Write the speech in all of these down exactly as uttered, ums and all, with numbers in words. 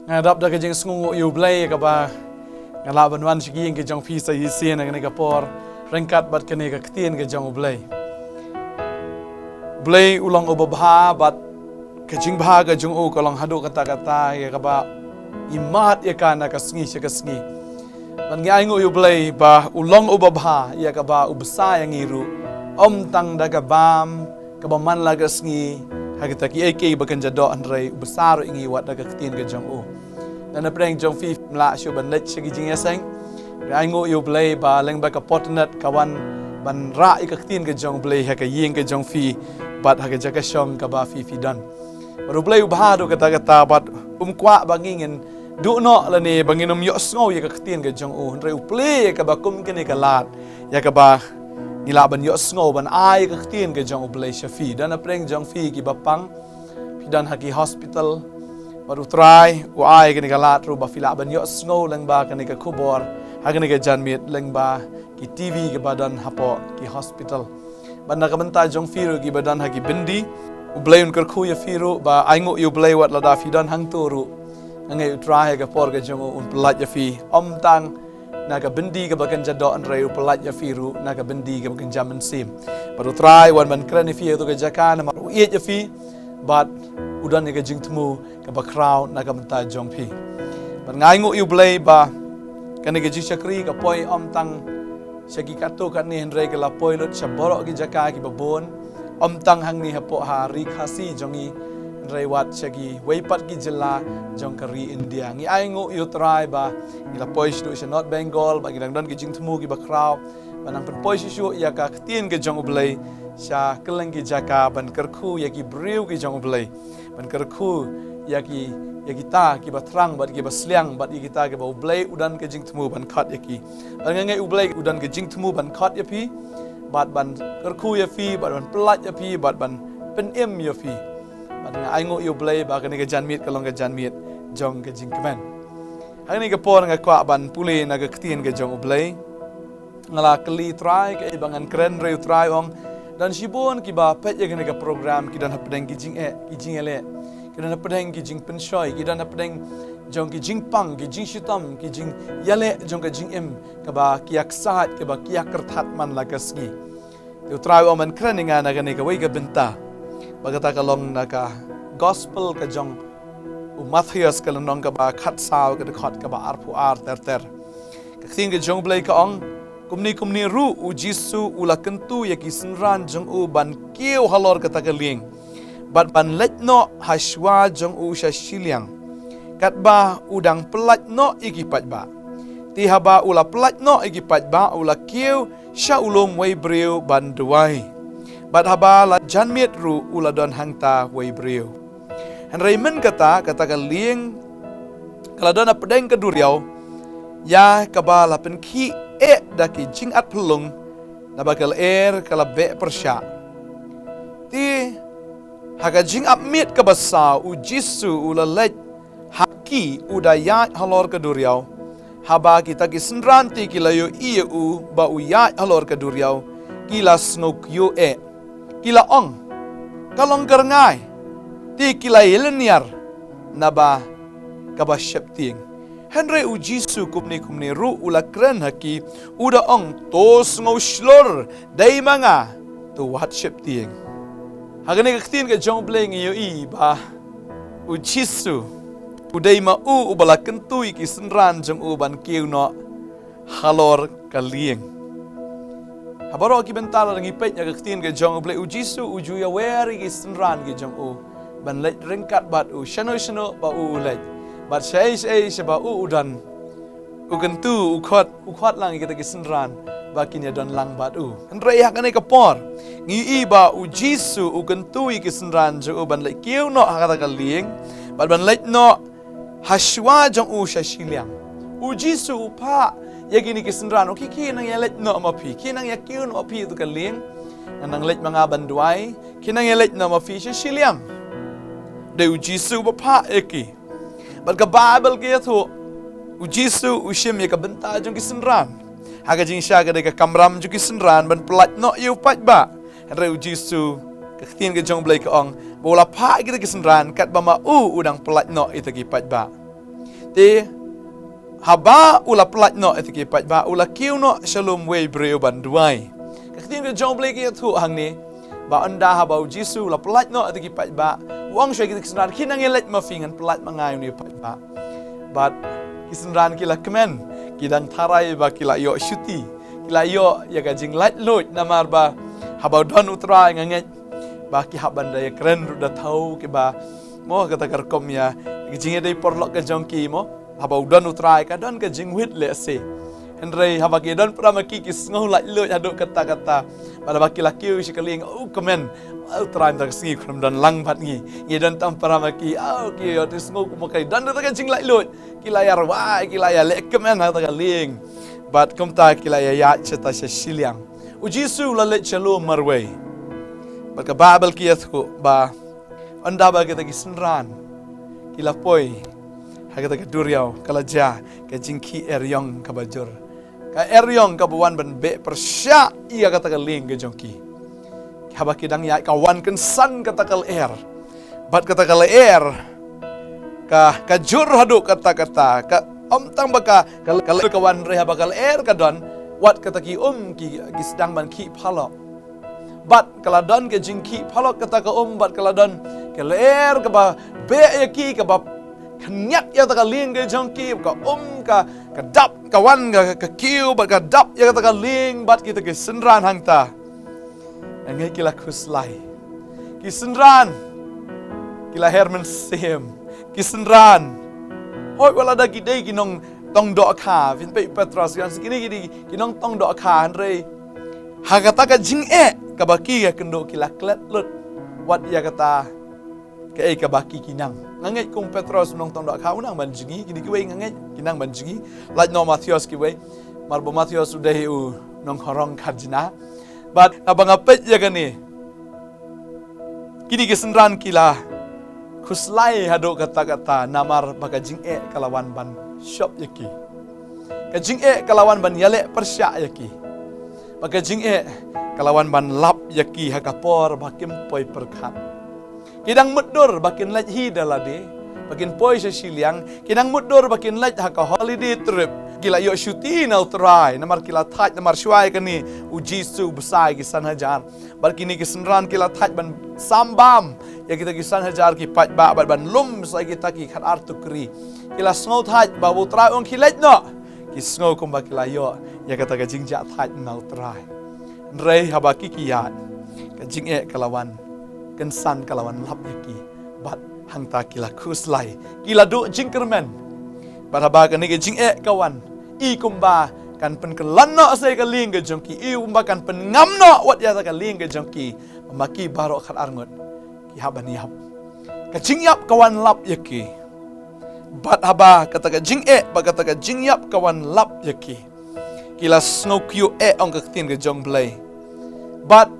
Nga dap da ka jingsngew ïa U Blei kaba nga lah ban wan sha ki ïing ki jong phi sa shisien ha kane ka por ryngkat bad kane ka ktien ka jong U Blei. U Blei u long uba bha bad ka jingbha ka jong u ka long haduh katta katta ïa kaba i mad ïa ka na ka sngi sha ka sngi. Bad ngi ainguh ïa U Blei ba u long uba bha ïa kaba u bsa ïa ngi ruh, ym tang da ka bam kaba man la ka sngi ha kita kiei kiei ba kynja doh, hynrei u bsa ruh ïa ngi wat da ka ktien ka jong u. Lada na pdeng jong phi phim lah shuh ban leit sha ki jingïaseng, ngi ainguh ïa U Blei ba lyngba ka fortnight ka wan ban rah ïa ka ktien ka jong U Blei ha ka ïing ka jong phi bad ha ka jaka shong kaba phi phi don. Bad U Blei u bha haduh katta katta bad um kwah ba ngi ngin duh noh lane ba ngin ym ïohsngew ïa ka ktien ka jong u, hynrei u plie ïa kaba kum kane ka lad ïa kaba ngi lah ban ïohsngew ban ai ïa ka ktien ka jong U Blei sha phi. Lada na pdeng jong phi kiba pang, phi don ha ki hospital, bad U Trai u ai kane ka lad ruh ba phi lah ban ïohsngew lyngba kane ka khubor ha kane ka janmiet lyngba ki TV kaba don hapoh ki hospital. Bad na ka bynta jong phi ruh kiba don ha ki byndi, U Blei un kyrkhu ïa phi ruh, ba ainguh ïa U Blei wat lada phi don hangto ruh, nga ngeit U Trai ha ka por ka jong u un pyllait ïa phi, ym tang na ka byndi kaba kynja doh, hynrei u pyllait ïa phi ruh na ka byndi kaba kynja mynsiem. Bad U Trai u wan ban kren ïa phi ha kato ka jaka namar u ïeit ïa phi bad u don ïa ka jingthmu kaba khraw na ka bynta jong phi. Bad nga ainguh ïa U Blei ba kane ka jingshakri ka poi ym tang sha ki katto katne, hynrei ka la poi lut sha baroh ki jaka kiba bun, ym tang hangne hapoh ha ri Khasi jong ngi, hynrei wat sha kiwei pat ki jylla jong ka ri India. Ngi ainguh ïa U Trai ba ngi la poi shaduh sha North Bengal, ba ngi dang don ki jingthmu kiba khraw, ba nang pynpoi shuh shuh ïa ka ktien ka jong U Blei sha kylleng ki jaka ban kyrkhu ïa ki briew ki jong U Blei, ban kyrkhu ïa ki, ïa kita kiba thrang bad kiba sliang bad ïa kita kiba U Blei u don ka jingthmu ban khot ïa ki. Bad nga ngeit U Blei u don ka jingthmu ban khot ïa phi bad ban kyrkhu ïa phi bad ban pyllait ïa phi bad ban pynim ïa phi. Bad nga ainguh ïa U Blei ba kane ka janmiet ka long ka janmiet jong ka jingkmen. Ha kane ka por nga kwah ban pule na ka ktien ka jong U Blei. Nga la kylli Trai kaei ba ngan kren, hynrei U Trai u ong, don shibun kiba peit ïa kane ka program ki don hapdeng ki jingeh, ki jingïaleh, ki don hapdeng ki jingpynshoi, ki don hapdeng jong ki jingpang, ki jingshitom, ki jingïaleh jong ka jingim kaba ki ïa ksaid, kaba ki ïa kyrthat man la ka sngi. Te U Trai u ong ban kren ïa nga na kane kawei ka bynta, ba kata ka long na ka gospel ka jong u Mathaios, ka lynnong kaba khatsaw, ka dkhot kaba arphew ar ter ter. Ka ktien ka jong U Blei ka ong, kumne kumne ruh U Jisu u la kyntu ïa ki synran jong u ban kiew halor kata ka lieng bad ban leit noh ha shuwa jong u sha shiliang, katba u dang pyllait noh ïa ki paidbah. Te haba u la pyllait noh ïa ki paidbah, u la kiew sha u lum wei briew ban duwai. Bad haba la janmiet ruh u la don hangta wei briew. Hynrei mynta kata, kata ka lieng ka la don hapdeng ka duriaw, ïa kaba la pynkhih eh da ki jingat phyllung, naba ka lyer ka la beh pyrshah. Te ha ka jingap miet kaba saw U Jisu u la leit ha ki u da ïaid halor ka duriaw. Haba kita ki synran te ki la ïohi ïa u ba u ïaid halor ka duriaw, ki la sngewkyiuh eh. Ki la ong, ka long ka rngai. Te ki la ïalynñiar naba kaba sheptieng. Hynrei U Jisu kumne kumne ruh u la kren ha ki, u da ong, to sngew shlur, dei ma nga, to wat sheptieng. Ha kane ka ktien ka jong U Blei ngi ïohi ba U Jisu u dei ma u uba la kyntu ïa ki synran jong u ban kiew noh halor ka lieng. Ha baroh ki bynta lada ngi peit ïa ka ktien ka jong U Blei, U Jisu u ju ïawer ïa ki synran ki jong u ban leit ryngkat bad u shano shano ba u u leit, bad shaei shaei shaba u u don. U kyntu, u khot, u khot lang ïa kita ki synran ba kin ïa don lang bad u. Hynrei ha kane ka por ngi ïohi ba U Jisu u kyntu ïa ki synran jong u ban leit kiew noh ha kata ka lieng bad ban leit noh ha shuwa jong u sha shiliang. U Jisu u phah ïa kine ki synran, u ong, khie nang ïa leit noh ma phi, khie nang ïa kiew noh ma phi ïa tu ka lieng. Ngan nang leit ma nga ban duwai, khie nang ïa leit noh ma phi sha shiliang. Dei U Jisu uba phah ïa ki. Bad ka Baibl ka ïathuh, U Jisu u shim ïa ka bynta jong ki synran. Ha ka jingshisha ka dei ka kamram jong ki synran ban pyllait noh ïa u paidbah. Hynrei U Jisu, ka ktien ka jong U Blei ka ong ba u la phah ïa kita ki synran katba ma u u dang pyllait noh ïa kita ki paidbah. Te haba u la pyllait noh ïa ki paidbah, u la kiew noh sha lum wei briew ban duwai. Ka ktien ka jong U Blei ka ïathuh hangne ba ynda haba U Jisu u la pyllait noh ïa ki paidbah, u ong sha ki synran, khie nang ïaleit ma phi, ngan pyllait ma nga ïa une u paidbah. Bad ki synran ki la kmen, ki dang tharai ba ki la ïoh shuti, ki la ïoh ïa ka jinglaitluid, namar ba haba u don U Trai nga ngeit ba ki hap ban da ïakren ruh da thaw kiba, mo, kata ka rukom ïa ka jingïadei paralok ka jong ki, mo. Haba u don U Trai ka don ka jingwit lehse. Hynrei haba ki don para ma ki, ki sngew laitluid haduh katta katta. Bad haba ki la kiew sha ka lieng, u kmen, "U Trai, mynta ka sngi khlem don lang bad ngi, ngi don tang para ma ki." Oh, ki ïoh, ki sngew kumba ki don kata ka jinglaitluid. Ki la ïa rwai, ki la ïa leh kmen ha kata ka lieng. Bad kumta ki la ïa ïaid shata sha shiliang. U Jisu u la leit sha lum marwei. Bad ka Baibl ka ïathuh ba ynda ba kita ki synran ki la poi ha kata ka duriaw, ka la jia ka jingkhih eriong kaba jur. Ka eriong kaba wan ban beh pyrshah ïa kata ka lieng ka jong ki. Haba ki dang ïaid, ka wan kynsan kata ka lyer. Bad kata ka lyer ka, ka jur haduh katta katta. Ka, ym tang ba ka, ka, ka lyer ka wan, hynrei haba ka lyer ka don, wat kata ki um ki, ki sdang ban khih phalok. Bad ka la don ka jingkhih phalok kata ka um, bad ka la don ka lyer kaba beh ïa ki, kaba khynñiat ïa kata ka lieng ka jong ki, ka um ka, ka dap, ka wan ka, ka kiew, bad ka dap ïa kata ka lieng, bad kita ki synran hangta. Nga ngeit ki la khuslai. Ki synran ki la her mynsiem. Ki synran, hooid, wat la da ki dei ki nongtong dohkha, phin peit Petros, ki ong seh kine ki dei ki nongtong dohkha, hynrei ha kata ka jingeh kaba ki ïakynduh, ki la klet lut wat ïa kata kaei kaba ki, ki nang. Nga ngeit kum Petros u nongtong dohkha u nang ban jngi, kine kiwei nga ngeit ki nang ban jngi. Lait noh Mathaios kiwei. Namar ba Mathaios u dei u nongkhrong kharjina. Bad haba nga peit ïa kane, kine ki synran ki la khuslai haduh katta katta, namar ba ka jingeh ka la wan ban shop ïa ki. Ka jingeh ka la wan ban ïaleh pyrshah ïa ki. Ba ka jingeh ka la wan ban lap ïa ki ha ka por ba kim poi pyrkhat. Ki dang mutdur ba kin leit hi da lade, ba kin poi sha shiliang. Ki dang mutdur ba kin leit ha ka holiday trip. Ki la ïoh shuti na U Trai, namar ki la thait, namar shuwa ïa kane U Jisu u bsa ïa ki san hajar. Bad kine ki synran ki la thait ban sam bam ïa kita ki san hajar ki paidbah, bad ban lum sa ïa kita ki khatar tukri. Ki la sngew thait ba U Trai u ong khie leit noh. Ki sngew kumba ki la ïoh ïa kata ka jingjah thait na U Trai. Hynrei haba ki, ki ïaid, ka jingeh ka la wan kynsan, ka la wan lap ïa ki. Bad hangta ki la khuslai, ki la duh jingkyrmen. Bad haba kane ka jingeh ka wan, i kumba kan pynkylla noh sa ïa ka lieng ka jong ki, i kumba kan pynngam noh wat ïa kata ka lieng ka jong ki. Ba ma ki baroh khatar ngut ki hap ban ïap. Ka jingïap ka wan lap ïa ki. Bad haba kata ka jingeh, bad kata ka jingïap ka wan lap ïa ki, ki la sngew kyiuh eh, ong ka ktien ka jong U Blei. Bad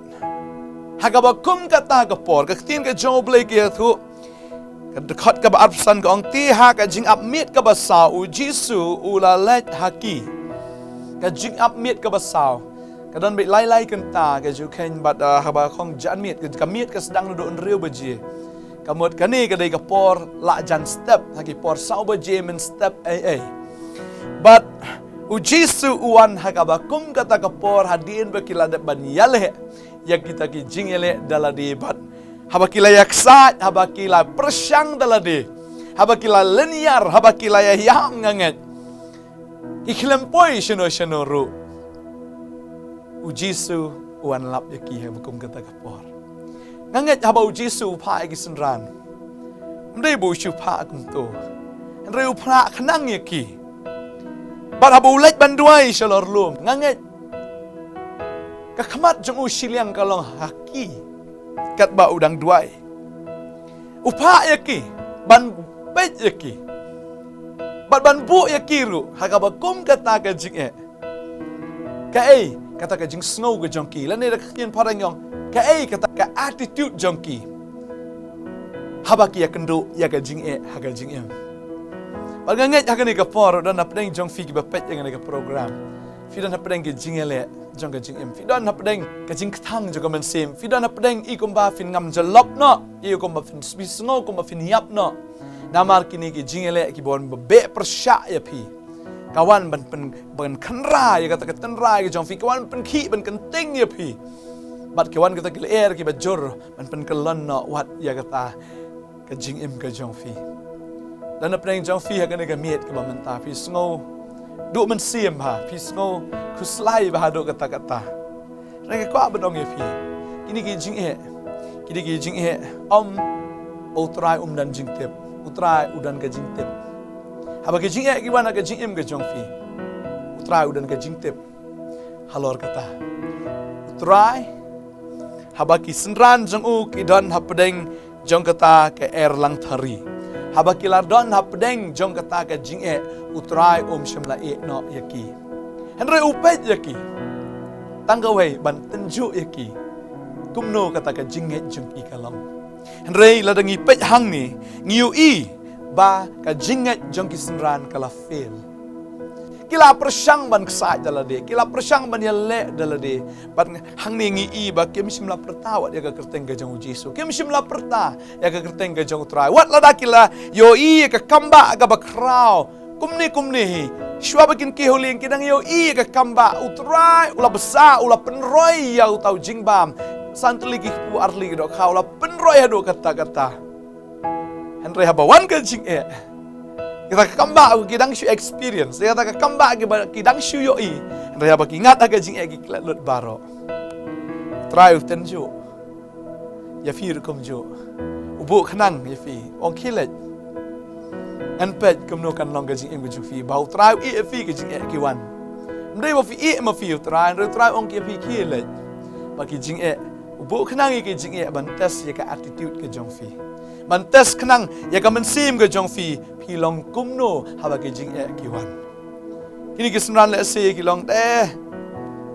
ha kaba kum kata ka por, ka ktien ka jong U Blei ka ïathuh, ka dkhot kaba arphew san ka ong, te ha ka jingap miet kaba saw U Jisu u la leit ha ki. Ka jingap miet kaba saw. Ka don beit lai lai kynta ka ju kheiñ, bad, ah, haba khong jan miet, ka, ka miet ka sdang naduh hynriew baje. Ka mut kane ka dei ka por la jan step, ha ki por saw baje mynstep ei ei. Bad U Jisu u wan ha kaba kum kata ka por, hadien ba ki la dep ban ïaleh ïa kita ki jingïaleh da lade, bad haba ki la ïaksaid, haba ki la pyrshang da lade, haba ki la lynñiar, haba ki la ïahiam, nga ngeit ki khlem poi shano shano ruh, U Jisu u wan lap ïa ki ha kaba kum kata ka por. Nga ngeit haba U Jisu u phah ïa ki synran, ym dei ba u shu phah kumto, hynrei u phah khnang ïa ki. Bad haba u leit ban duwai shalor lum, nga ngeit ka khmat jong u shiliang ka long ha ki, katba u dang duwai. U phah ïa ki ban peit ïa ki, bad ban buh ïa ki ruh ha kaba kum kata ka jingeh. Kaei kata ka jingsngew ka jong ki, lane da ka ktien phareng ong, kaei kata ka attitude jong ki haba ki ïakynduh ïa ka jingeh ha ka jingim. Bad nga ngeit ha kane ka por, don hapdeng jong phi kiba peit ïa kane ka program, phi don hapdeng ka jingïaleh jong ka jingim, phi don hapdeng ka jingkthang jong ka mynsiem, phi don hapdeng i kumba phin ngam jyllop noh, i kumba phin, phi sngew kumba phin ïap noh. Namar kine ki jingïaleh kiba wan ba beh pyrshah ïa phi, ka wan ban pyn, ban kynra ïa kata ka tynrai ka jong phi, ka wan pynkhih ban kynting ïa phi. Bad ka wan kata ki lyer kiba jur ban pynkyllon noh wat ïa kata ka jingim ka jong phi. Don hapdeng jong phi ha kane ka miet kaba mynta phi sngew duh mynsiem bha, phi sngew khuslai bha haduh katta katta. Hynrei nga kwah ban ong ïa phi, kine ki jingeh, kine ki jingeh, um, U Trai um don jingtip. U Trai u don ka jingtip. Haba ki jingeh ki wan ha ka jingim ka jong phi, U Trai u don ka jingtip halor kata. U Trai, haba ki synran jong u ki don hapdeng jong kata ka erlang thari, haba ki la don hapdeng jong kata ka jingeh, U Trai um shym la ïeh noh ïa ki. Hynrei u peit ïa ki. Tang kawei ban tynjuh ïa ki kumno kata ka jingngeit jong ki ka long. Hynrei lada ngi peit hangne, ngi ïohi ba ka jingngeit jong ki synran ka la fail. Ki la pyrshang ban ksaid da lade, ki la pyrshang ban ïaleh da lade. Bad hangne ngi i ba kim shym la pyrta wat ïa ka kyrteng ka jong U Jisu, kim shym la pyrta ïa ka kyrteng ka jong U Trai. Wat lada ki la ïohi ïa ka kambah kaba khraw kumne kumne hi, shuwa ba kin kiew lieng ki dang ïohi ïa ka kambah. U Trai u la bsa, u la pynroi ïa uta u jingbam. San tylli ki kpu ar tylli ki dohkha, u la pynroi haduh katta katta. Hynrei haba wan ka jingeh, kata ka kambah ki dang shu experience, kata ka kambah ki ba, ki dang shu ïohi. Hynrei haba ki ngat ha ka jingeh ki klet lut baroh. U Trai u tynjuh ïa phi ruh kumjuh. U buh khnang ïa phi, ong khie leit. Ngan peit kumno kan long ka jingim ka jong phi, ba U Trai u ïeh ïa phi ka jingeh ki wan. Ym dei ba phi ïeh ma phi U Trai, hynrei U Trai ong ïa phi khie leit. Ba ki jingeh, u buh khnang ïa ki jingeh ban test ïa ka attitude ka jong phi, ban test khnang ïa ka mynsiem ka jong phi, phi long kumno haba ki jingeh ki wan. Kine ki synran lehse ki long te,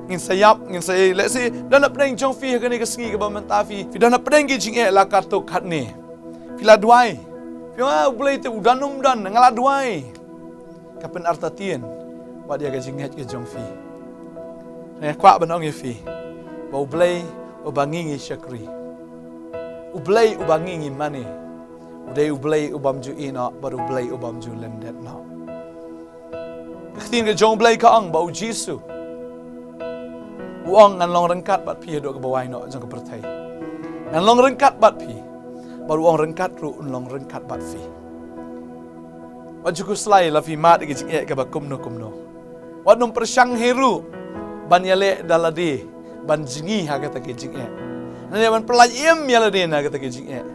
ngin sa ïap, ngin sa ïa, lehse don hapdeng jong phi ha kane ka sngi kaba mynta phi, phi don hapdeng ki jingeh la katto katne. Phi la duwai, phi ong, ah, U Blei te u don um don, nga la duwai. Ka pynartatien wat ïa ka jingngeit ka jong phi. Nga kwah ban ong ïa phi ba U Blei uba ngi ngi shakri, U Blei uba ngi ngi mane, u dei U Blei u bym ju ïeh noh bad U Blei u bym ju lyndet noh. Ka ktien ka jong U Blei ka ong ba U Jisu u ong, ngan long ryngkat bad phi haduh kaba wai noh jong ka pyrthei. Ngan long ryngkat bad phi. Bad u ong ryngkat ruh un long ryngkat bad phi. Wat ju khuslai la phi mad ïa ka jingeh kaba kumno kumno. Wat nym pyrshang hi ruh ban ïaleh da lade ban jngi ha kata ka jingeh, ne ban pyllait im ïa lade na kata ka jingeh.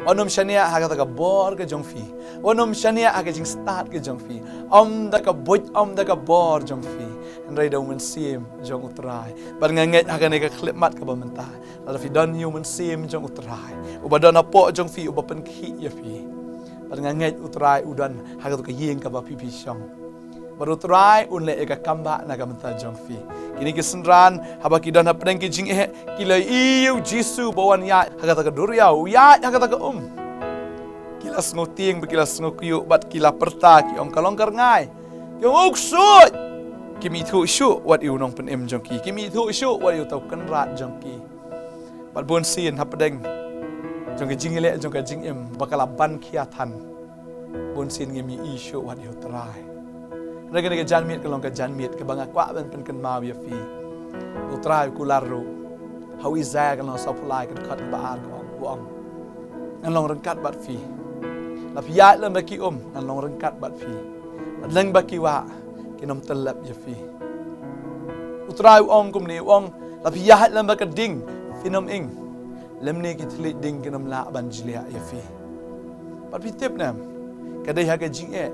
Wat nym shaniah ha kata ka bor ka jong phi. Wat nym shaniah ha ka jingstad ka jong phi. Ym da ka buit, ym da ka bor jong phi, hynrei da U Mynsiem jong U Trai. Bad nga ngeit ha kane ka khyllipmat kaba mynta, lada phi don ïa U Mynsiem jong U Trai uba don hapoh jong phi, uba pynkhih ïa phi, bad nga ngeit U Trai u don ha kata ka ïing kaba phi phi shong. Bad U Trai un leh ïa ka kambah na ka bynta jong phi. Kine ki synran haba ki don hapdeng ki jingeh, ki la ïohi ïa U Jisu ba wan ïaid ha kata ka duriaw, u ïaid ha kata ka um. Ki la sngewtieng bad ki la sngewkyiuh bad ki la pyrta, ki ong, ka long ka rngai. Ki ong, u ksuid. Kim ithuh shuh wat ïa U Nongpynim jong ki, kim ithuh shuh wat ïa uta U Kynrad jong ki. Bad bunsien hapdeng jong ka jingïaleh jong ka jingim ba ka la ban khia than, bunsien ngim ïohi shuh wat ïa U Trai. Hynrei kane ka janmiet ka long ka janmiet kaba nga kwah ban pynkynmaw ïa phi. U Trai u kular ruh ha u Isaïah ka lynnong sawphew lai, ka dkhot kaba ar, ka ong, u ong, ngan long ryngkat bad phi. La phi ïaid lem bad ki um, ngan long ryngkat bad phi. Bad lyngba ki wah, kin ym tyllep ïa phi. U Trai u ong kumne, u ong, la phi ïaid lem bad ka ding, phin ym ing, lymne ki thylliej ding kin ym lah ban jliah ïa phi. Bad phi tip ne em, ka dei ha ka jingeh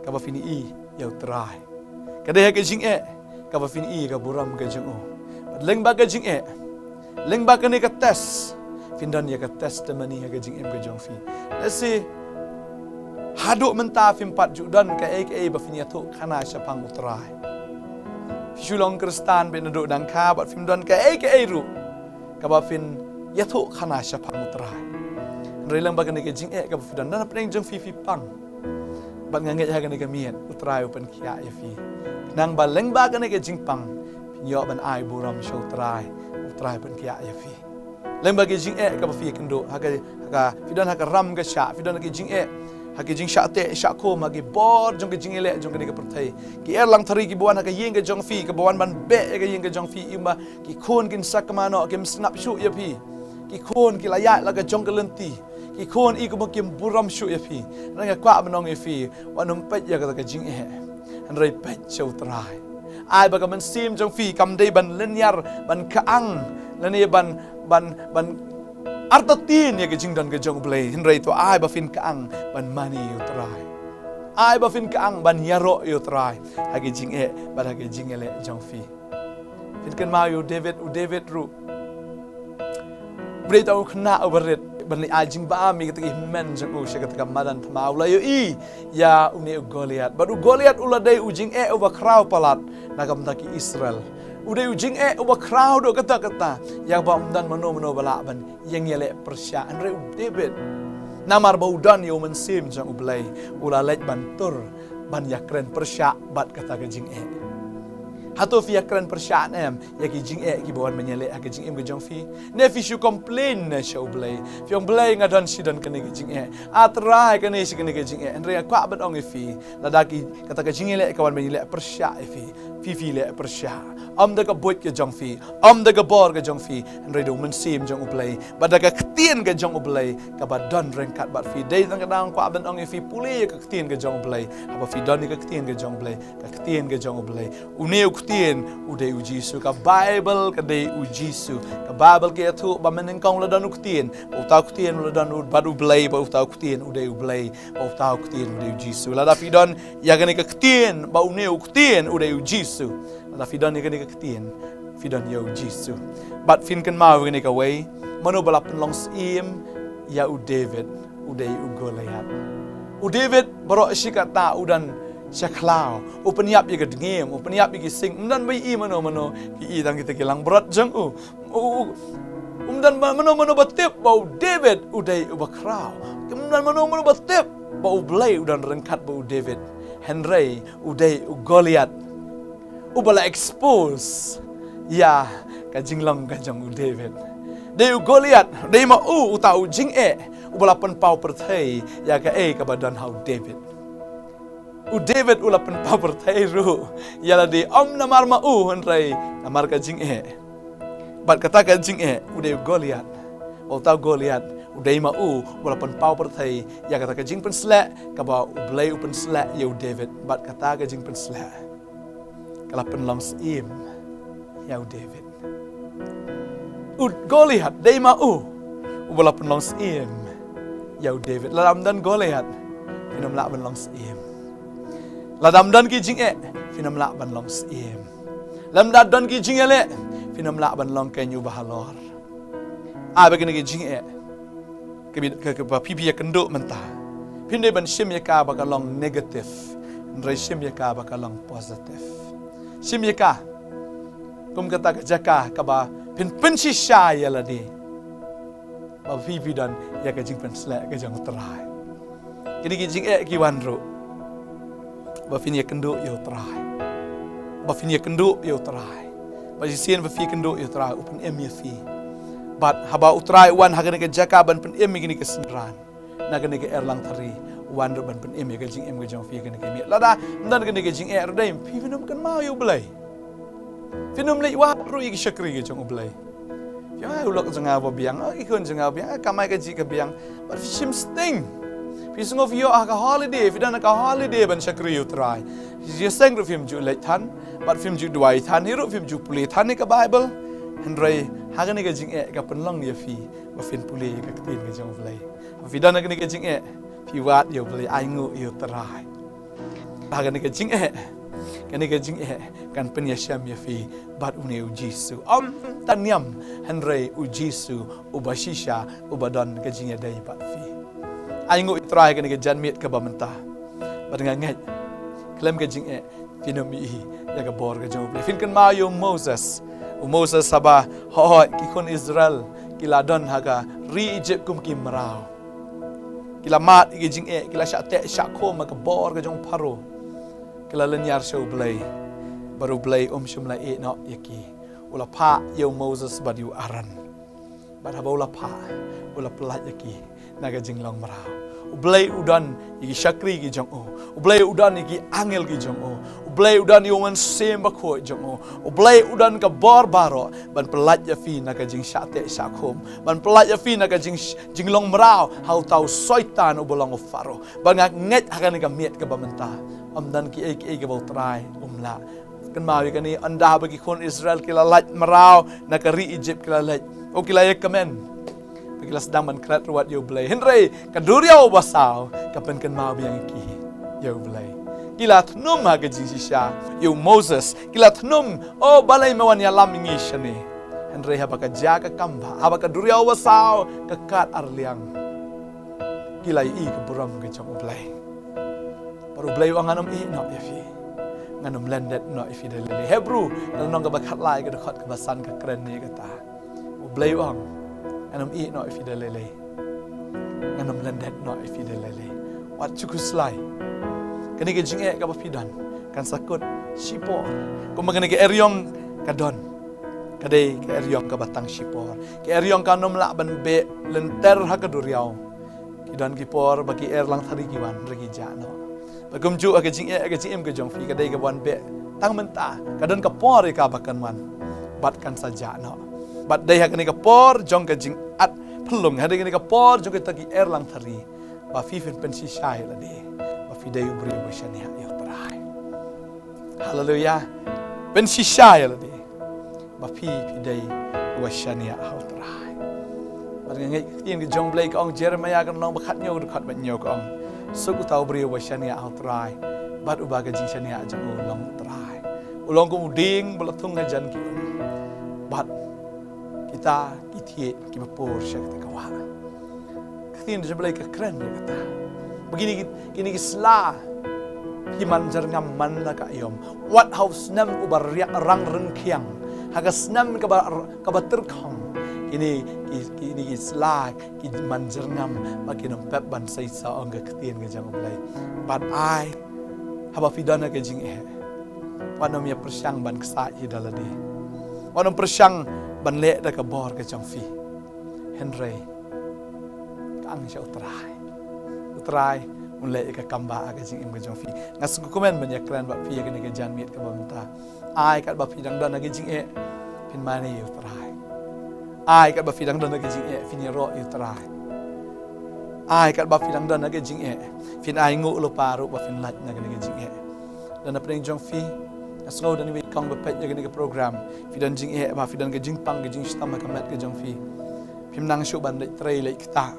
kaba phin ïohi ïa U Trai. Ka dei ha ka jingeh kaba phin ïohi ïa ka burom ka jong U. Bad lyngba ka jingeh, lyngba kane ka test, phin don ïa ka testimony ha ka jingim ka jong phi. Lehse haduh mynta phim pat ju don kaei kaei ba phin ïathuh khana shaphang U Trai. Phi shu long Khristan beit naduh dang kha bad phim don kaei kaei ruh kaba phin ïathuh khana shaphang U Trai. Hynrei lyngba kane ka jingeh kaba phi don, don hapdeng jong phi phi pang. Bad nga ngeit ha kane ka miet U Trai u pynkhiah ïa phi, khnang ba lyngba kane ka jingpang phin ïoh ban ai burom sha U Trai, U Trai pynkhiah ïa phi. Lyngba ki jingeh kaba phi ïakynduh, ha ka, ha ka, phi don ha ka ram ka shah, phi don ha ki jingeh, ha ki jingshah teh shah khum, ha ki bor jong ki jingeh leh jong kane ka pyrthei. Ki erlang thari kiba wan ha ka ïing ka jong phi, kaba wan ban beh ïa ka ïing ka jong phi, ïa ba ki khun kin sakma noh, kim sngap shuh ïa phi. Ki khun ki la ïaid la ka jong ka lynti. Ki khun i kumba kim burom shuh ïa phi. Hynrei nga kwah ban ong ïa phi, wat nym peit ïa kata ka jingeh. Hynrei peit sha U Trai. Ai ba ka mynsiem jong phi kam dei ban lynñiar, ban kyang, lane ban, ban, ban artatien ïa ka jingdon ka jong U Blei. Hynrei to ai ba phin kyang ban mane ïa U Trai. Ai ba phin kyang ban ïaroh ïa U Trai ha ki jingeh bad ha ki jingeh leh jong phi. Phin kynmaw ïa u David, u David ruh u dei uta u khynnah uba rit, ban leit ai jingbam ïa kata ka hynmen jong u sha kata ka madan thma, u la ïohi ïa une u Goliath. Bad u Goliath u la dei u jingeh uba khraw palat na ka bynta ki Israel. U dei u jingeh uba khraw doh katta katta, ïa ba ym don mano mano ba lah ban ïeng ïaleh pyrshah. Hynrei u David, namar ba u don ïa u mynsiem jong U Blei, u la leit ban tur ban ïakren pyrshah bad kata ka jingeh. Hato phi ïakren pyrshah ne em ïa ki jingeh kiba wan ban ïaleh ha ka jingim ka jong phi? Ne phi shu complain ne sha U Blei, phi ong, Blei, nga don shi don kane ka jingeh, A Trai, kane shi kane ka jingeh. Hynrei nga kwah ban ong ïa phi, lada ki, kata ka jingeh leh ka wan ban ïaleh pyrshah ïa phi, phi phi leh pyrshah. Ym da ka buit ka jong phi, ym da ka bor ka jong phi, hynrei da u mynsiem jong U Blei bad da ka ktien ka jong U Blei kaba don ryngkat bad phi. Dei tang ka dang kwah ban ong ïa phi, pule ïa ka ktien ka jong U Blei. Haba phi don ïa ka ktien ka jong U Blei, ka ktien ka jong U Blei, une u ktien u dei u Jisu. Ka Baibl ka dei u Jisu. Ka Baibl ka ïathuh ba mynnyngkong la don u ktien, ba uta u ktien u la don u, bad U Blei, ba uta u ktien u dei U Blei, ba uta u ktien u dei u Jisu. Lada phi don ïa kane ka ktien ba une u ktien u dei u Jisu, lada phi don ïa kane ka ktien, phi don ïa u Jisu. Bad phin kynmaw ïa kane kawei, mano ba la pynlong syiem ïa u David? U dei u Goliath. U David baroh shi katta u don sha khlaw, u pynïap ïa ka dngiem, u pynïap ïa ki sing. Ym don ba ïohi mano mano, ki ïohi tang kita ki langbrot jong u. U, u, ym don ma-, mano mano ba tip ba u David u dei uba khraw. Ym don mano mano ba tip ba U Blei u don ryngkat bad u David. Hynrei u dei u Goliath uba la expose ïa ka jinglong ka jong u David. Dei u Goliath, dei ma u uta u jingeh uba la pynpaw pyrthei ïa kaei kaba don ha u David. U David u la pynpaw pyrthei ruh ïa lade, ym namar ma u, hynrei namar ka jingeh. Bad kata ka jingeh u dei u Goliath. Uta u Goliath u dei ma u uba la pynpaw pyrthei ïa kata ka jingpynsleh kaba U Blei u pynsleh ïa u David. Bad kata ka jingpynsleh ka la pynlong syiem ïa u David. U Goliath dei ma u uba la pynlong syiem ïa u David. Lada ym don Goliath, phin ym lah ban long syiem. Lada ym don ki jingeh, phin ym lah ban long syiem. Lada ym don ki jingeh leh, phin ym lah ban long keiñ uba halor. Ai ba kine ki jingeh ka bit, ka, kaba phi phi ïakynduh mynta, phin dei ban shim ïa ka ba ka long negative, hynrei shim ïa ka ba ka long positive. Shim ïa ka kum kata ka jaka kaba phin pynshisha ïa lade, ba phi phi don ïa ka jingpynsleh ka jong U Trai. Kine ki jingeh ki wan ruh ba phin ïakynduh ïa U Trai. Ba phin ïakynduh ïa U Trai. Ba shisien ba phi ïakynduh ïa U Trai, u pynim ïa phi. Bad haba U Trai u wan ha kane ka jaka ban pynim ïa kine ki synran, na kane ka erlang thari, u wan ruh ban pynim ïa ka jingim ka jong phi ha kane ka miet. Lada ym don kane ka jingeh ruh, dei phi phin ym kynmaw ïa U Blei. Phin ym leit wad ruh ïa ki shakri ki jong U Blei. Phi ong, ai, u lok jong nga ba biang, ai, ki khun jong nga ba biang, ai, kamai kajih ka biang. Bad phi shim sting. Phi sngew phi ïoh ha ka holiday, phi don ha ka holiday ban shakri ïa U Trai. Phi ïaseng ruh phim ju leit than, bad phim ju duwai than, hi ruh phim ju pule than ïa ka Baibl. Hynrei ha kane ka jingeh ka pynlong ïa phi ba phin pule ïa ka ktien ka jong U Blei. Phi don ha kane ka jingeh, phi wad ïa U Blei, ainguh ïa U Trai. Ha kane ka jingeh, kane ka jingeh kan pynïashem ïa phi bad une U Jisu. Ym tang niam, hynrei U Jisu uba shisha, uba don ka jingïadei bad phi. Ainguh ïa U Trai kane ka janmiet kaba mynta. Bad nga ngeit khlem ka jingeh phin ym ïohi ïa ka bor ka jong U Blei. Phin kynmaw ïa u Moses. U Moses haba hoi ki khun Israel ki la don ha ka ri Egypt kum ki mraw. Ki la mad ïa ki jingeh, ki la shah teh shah khum ha ka bor ka jong Pharaoh. Ki la lynñiar sha U Blei. Bad U Blei um shym la ïeh noh ïa ki. U la phah ïa u Moses bad ïa u Aaron. Bad haba u la phah, u la pyllait ïa ki na ka jinglong mraw. U Blei u don ïa ki shakri ki jong u. U Blei u don ïa ki angel ki jong u. U Blei u don ïa u Mynsiem Bakhuid jong u. U Blei u don ka bor baroh ban pyllait ïa phi na ka jingshah teh shah khum, ban pyllait ïa phi na ka jing, jinglong mraw ha uta u Soitan uba long u Pharaoh. Ba nga ngeit ha kane ka miet kaba mynta, ym don kiei kiei kaba U Trai um lah. Kynmaw ïa kane, ynda ba ki khun Israel ki la lait mraw na ka ri Egypt, ki la lait, oh, ki la ïakmen, ba ki la sdang ban klet ruh wat ïa U Blei. Hynrei ka duriaw basaw ka pynkynmaw biang ïa ki ïa U Blei. Ki la thnum ha ka jingshisha ïa u Moses, ki la thnum, oh, balei me wan ïalam ïa ngi shane. Hynrei haba ka jia ka kambah, haba ka duriaw basaw ka kat arliang, ki la ïohi ka burom ka jong U Blei. Bad U Blei u ong, ngan ym ïeh noh ïa phi, ngan ym lyndet noh ïa phi da lei lei. Hebru ka lynnong kaba khatlai, ka dkhot kaba san ka kren ïa kata. U Blei u ong, ngan ym ïeh noh ïa phi da lei lei, ngan ym lyndet noh ïa phi da lei lei. Wat shu khuslai. Kane ka jingeh kaba phi don kan sa kut shipor. Kumba kane ka eriong ka don, ka dei ka eriong kaba tang shipor. Ka eriong kan ym lah ban beh lynter ha ka duriaw. Ki don ki por ba ki erlang thari ki wan, hynrei ki jah noh. Bad kumjuh ha ka jingeh, ha ka jingim ka jong phi, ka dei kaba wan beh tang mynta. Ka don ka por ïa ka ba kan wan bad kan sa jah noh. Bad dei ha kane ka por jong ka jingat phyllung, ha dei kane ka por jong kita ki erlang thari, ba phi phin pynshisha ïa lade ba phi dei u briew ba shaniah ïa U Trai. Haleluya. Pynshisha ïa lade ba phi, phi dei uba shaniah ha U Trai. Bad nga ngeit ka ktien ka jong U Blei ka ong, Jeremiah ka lynnong ba khathynñiew, ka dkhot ba hynñiew ka ong, suk uta u briew uba shaniah ha U Trai, bad uba ka jingshaniah jong u long U Trai. U long kum u dieng ba la thung hajan ki um, bad kita ki thied kiba pur sha kata ka wah. Ka ktien jong U Blei ka kren ïa kata. Ba kine ki, kine ki sla ki man jyrngam man la ka aïom. Wat ha u snem uba riak rang ryngkhiang, ha ka snem kaba, kaba tyrkhong, kine ki, kine ki sla ki man jyrngam, ba kin ym pep ban sei sah, ong ka ktien ka jong U Blei. Bad ai, haba phi don ha ka jingeh, wat nym ïa pyrshang ban ksah ïa da lade. Wat nym pyrshang ban leh da ka bor ka jong phi. Hynrei ka ang sha U Trai. U Trai un leh ïa ka kambah ha ka jingim ka jong phi. Nga sngewkmen ban ïakren bad phi ha kane ka janmiet kaba mynta. Ai katba phi dang don ha ka jingeh, phin mane ïa U Trai. Ai katba phi dang don ha ka jingeh, phin ïaroh ïa U Trai. Ai katba phi dang don ha ka jingeh, phin ainguh lypa ruh ba phin lait na kane ka jingeh. Don na pdeng jong phi, nga sngew don iwei i kong ba peit ïa kane ka program. Phi don jingeh, ba phi don ka jingpang ka jingshitom ha ka met ka jong phi. Phim nang shuh ban leit trei leit ktah.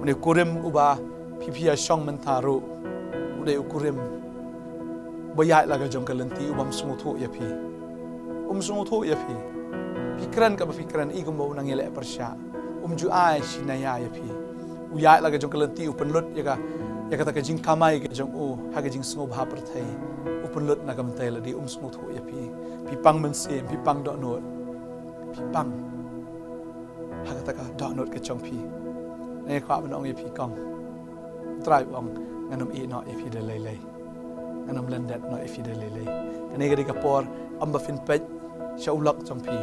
Une u kurim uba phi, phi ïa shong mynta ruh, u dei u kurim uba ïaid la ka jong ka lynti, u bym sngewthuh ïa phi. Um sngewthuh ïa phi. Phi kren kaba phi kren, i kumba u nang ïaleh pyrshah. Um ju ai shi naïa ïa phi. U ïaid la ka jong ka lynti, u pynlut ïa ka, ïa kata ka jingkamai ka jong u ha ka jingsngewbha pyrthei. U pynlut na ka bynta lade, um sngewthuh ïa phi. Phi pang mynsiem, phi pang dohnud. Phi pang ha kata ka dohnud ka jong phi. Nga kwah ban ong ïa phi kong, U Trai u ong, ngan ym ïeh noh ïa phi da lei lei. Ngan ym lyndet noh ïa phi da lei lei. Kane ka dei ka por, ym ba phin peit sha u lok jong phi,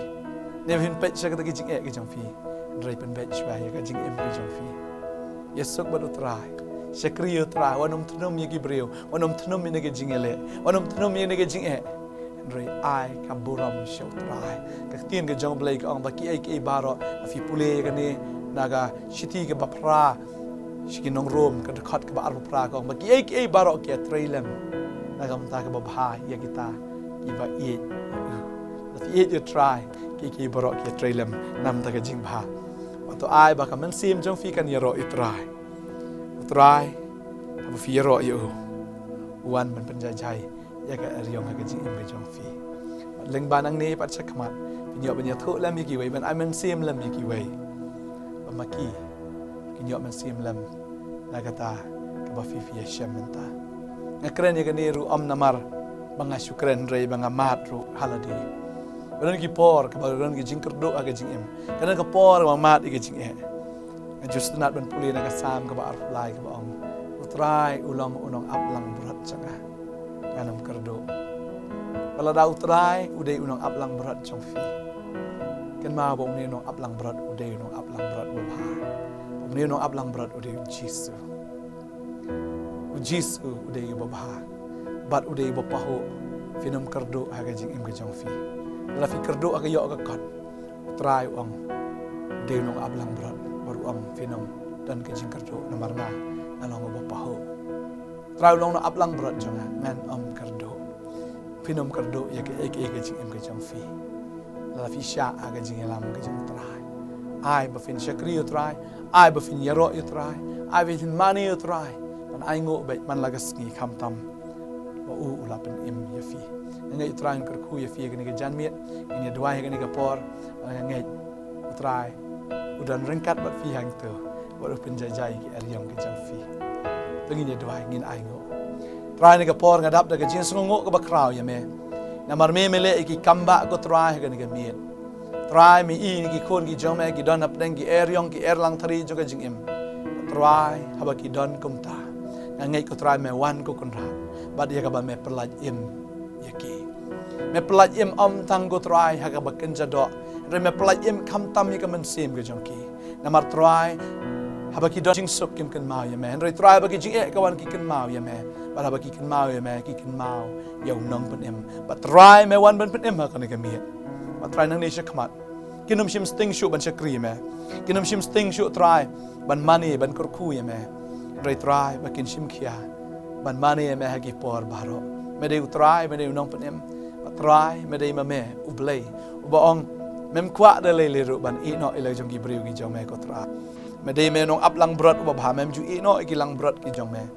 ne ba phin peit sha kata ka jingeh ka jong phi. Hynrei pynbeit shuwa ïa ka jingim ka jong phi. Ïasuk bad U Trai. Shakri ïa U Trai. Wat nym thnum ïa ki briew. Wat nym thnum ïa kane ka jingïaleh. Wat nym thnum ïa kane ka jingeh. Hynrei ai ka burom sha U Trai. Ka ktien ka jong U Blei ka ong ba kiei kiei baroh, ba phi pule ïa kane na ka shithi kaba phra sha ki nong Rom, ka dkhot kaba arphew phra ka ong ba kiei kiei baroh ki ïatrei lem na ka bynta kaba bha ïa kita kiba ïeit. Lada phi ïeit ïa U Trai, kiei kiei baroh ki ïatrei lem na ka bynta ka jingbha. Wat to ai ba ka mynsiem jong phi kan ïaroh ïa U Trai. U Trai, haba phi ïaroh ïa u, u wan ban pynjai jai ïa ka eriong ha ka jingim ka jong phi. Bad lyngba nangne pat shakhmat, phin ïoh ban ïathuh lem ïa kiwei, ban ai mynsiem lem ïa kiwei, ba ma ki kin ïoh mynsiem lem na kata kaba phi, phi ïashem mynta. Nga kren ïa kane ruh ym namar ba nga shu kren, hynrei ba nga mad ruh ha lade. Ka don ki por kaba don ki jingkyrduh ha ka jingim. Ka don ka por ba mad ïa ka jingeh. Nga ju sngewtynnat ban pule na ka Salm kaba arphew lai kaba ong, U Trai u long u nongap langbrot jong nga, ngan ym kyrduh. Bad lada U Trai u dei u nongap langbrot jong phi, Kynmaw ba une u nongaplangbrot u dei u nongaplangbrot uba bha. Ba une u nongaplangbrot u dei u Jisu. U Jisu u dei uba bha. Bad u dei uba pahuh. Phin ym kyrduh ha ka jingim ka jong phi. Lada phi kyrduh ha ka ïoh ka kot, U Trai u ong, u dei u nongaplangbrot, bad u ong, phin ym don ka jingkyrduh namar nga, nga long uba pahuh. U Trai u long u nongaplangbrot jong nga, ngan ym kyrduh. Phin ym kyrduh ïa kaei kaei ka jingim ka jong phi. Lada phi shah ha ka jingïalam ka jong U Trai, ai ba phin shakri ïa U Trai, ai ba phin ïaroh ïa U Trai, ai ba phin mane ïa U Trai. Ban ainguh beit man la ka sngi, khamtam ba u u la pynim ïa phi. Nga ngeit U Trai un kyrkhu ïa phi ha kane ka janmiet. Ngin ïa duwai ha kane ka por. Nga ngeit U Trai u don ryngkat bad phi hangto, bad u pynjaijai ki eriong ki jong phi. To ngin ïa duwai, ngin ainguh. Trai, ha kane ka por nga dap da ka jingsngewnguh kaba khraw ïa me. Namar me me leh ïa ki kambah, ko Trai, ha kane ka miet. Trai, me i ïa ki khun ki jong me ki don hapdeng ki eriong ki erlangthari jong ka jingim. Trai, haba ki don kumta, nga ngeit, ko Trai, me wan, ko Kynrad, bad ïa kaba me pyllait im ïa ki. Me pyllait im ym tang, ko Trai, ha kaba kynja doh, hynrei me pyllait im khamtam ïa ka mynsiem ka jong ki. Namar Trai, haba ki don jingsuk kim kynmaw ïa me, hynrei Trai, haba ki jingeh ka wan ki kynmaw ïa me. Bad haba ki kynmaw ïa me ki kynmaw ïa u Nongpynim. Bad Trai, me wan ban pynim ha kane ka miet. Bad Trai, nangne shakhmat, kin ym shim sting shuh ban shakri ïa me. Kin ym shim sting shuh, Trai, ban mane, ban kyrkhu ïa me. Hynrei Trai, ba kin shim khia ban mane ïa me ha ki por baroh. Me dei U Trai, me dei u Nongpynim. Bad Trai, me dei ma me U Blei uba ong, mem kwah da lei lei ruh ban ïehnoh ïa la jong ki briew ki jong me, ko Trai. Me dei me u nongaplangbrot uba bha, mem ju ïehnoh ïa ki langbrot ki jong me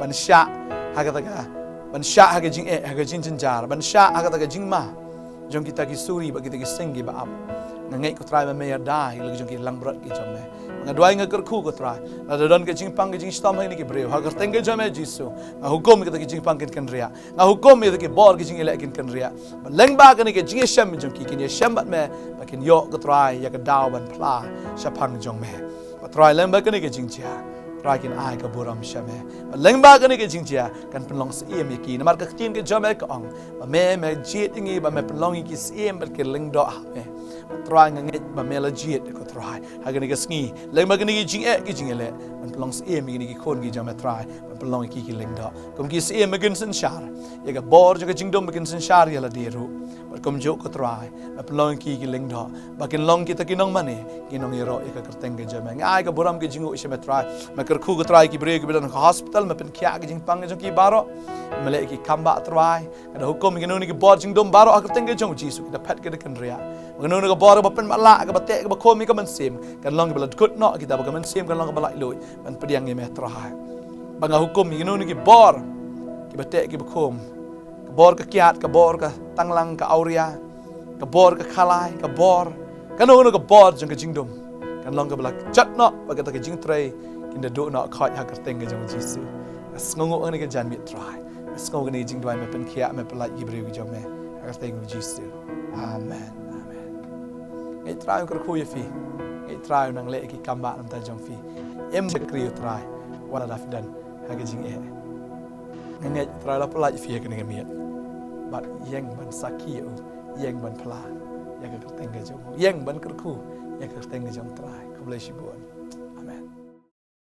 ban shah ha kata ka, ban shah ha ka jingeh, ha ka jingjynjar, ban shah ha kata ka jingma jong kita ki suri bad kita ki sing kiba ap. Nga ngeit, ko Trai, ba me ïada ïa la jong ki langbrot ki jong me. Nga duwai, nga kyrkhu, ko Trai, lada don ka jingpang ka jingshitom ha kine ki briew, ha ka kyrteng ka jong me Jisu, nga hukum ïa kita ki jingpang kin kynriah. Nga hukum ïa kita ki bor ki jingïaleh kin kynriah. Bad lyngba kane ka jingïashem jong ki, kin ïashem bad me, ba kin ïoh, ko Trai, ïa ka daw ban phla shaphang jong me. Bad Trai, lyngba kane ka jingjia, Trai, kin ai ka burom sha me. Bad lyngba kane ka jingjia kan pynlong syiem ïa ki. Namar ka ktien ka jong me ka ong ba me, me jied ïa ngi ba me pynlong ïa ki syiem bad ki lyngdoh ha me. Bad Trai, nga ngeit ba me la jied, ko Trai, ha kane ka sngi, lyngba kane ka jingeh ka jingïaleh, ban pynlong syiem ïa kine ki khun ki jong me, Trai, ban pynlong ïa ki ki lyngdoh. Kum ki syiem, me kin synshar ïa ka bor jong ka jingdum, me kin synshar ïa lade ruh. Bad kumjuh, ko Trai, me pynlong ïa ki ki lyngdoh, ba kin long kita ki nongmane, ki nongïaroh ïa ka kyrteng ka jong me. Nga ai ka burom ka jingnguh sha me, Trai. Me kyrkhu, ko Trai, ki briew kiba don ha ka hospital, me pynkhiah ka jingpang ka jong ki baroh. Me leh ïa ki kambah, Trai. Nga da hukum ïa kano kano ki bor jingdum baroh ha ka kyrteng ka jong u Jisu, ki da phet, ki da kynriah. Kano kano ka bor kaba pynmatlah, kaba teh, kaba khum ïa ka mynsiem, kan long kaba la dkut noh, kita ba ka mynsiem kan long kaba laitluid ban pdiang ïa me, Trai. Ba nga hukum ïa kano kano ki bor kiba teh, kiba khum, ka bor ka kiad, ka bor ka tanglang, ka awria, ka bor ka khalai, ka bor, kano kano ka bor jong ka jingdum, kan long kaba la jot noh, ba kata ka jingtrei kin da duh noh khoit ha ka kyrteng ka jong u Jisu. Nga sngewnguh ha kane ka janmiet, Trai. Nga sngew kane ka jingduwai, me pynkhiah, me pyllait ki briew ki jong me ha ka kyrteng u Jisu. Amen. Amen. Ngeit Trai un kyrkhu ïa phi. Ngeit Trai un nang leh ïa ki kambah na bynta jong phi. Im shakri ïa u Trai wat la da phi don ha ka jingeh. Nga ngeit Trai la pyllait ïa phi ha kane ka miet. Bad ïeng ban sakhi ïa u, ïeng ban phla ïa ka kyrteng ka jong u, ïeng ban kyrkhu ïa ka kyrteng ka jong u Trai. Khublei shibun.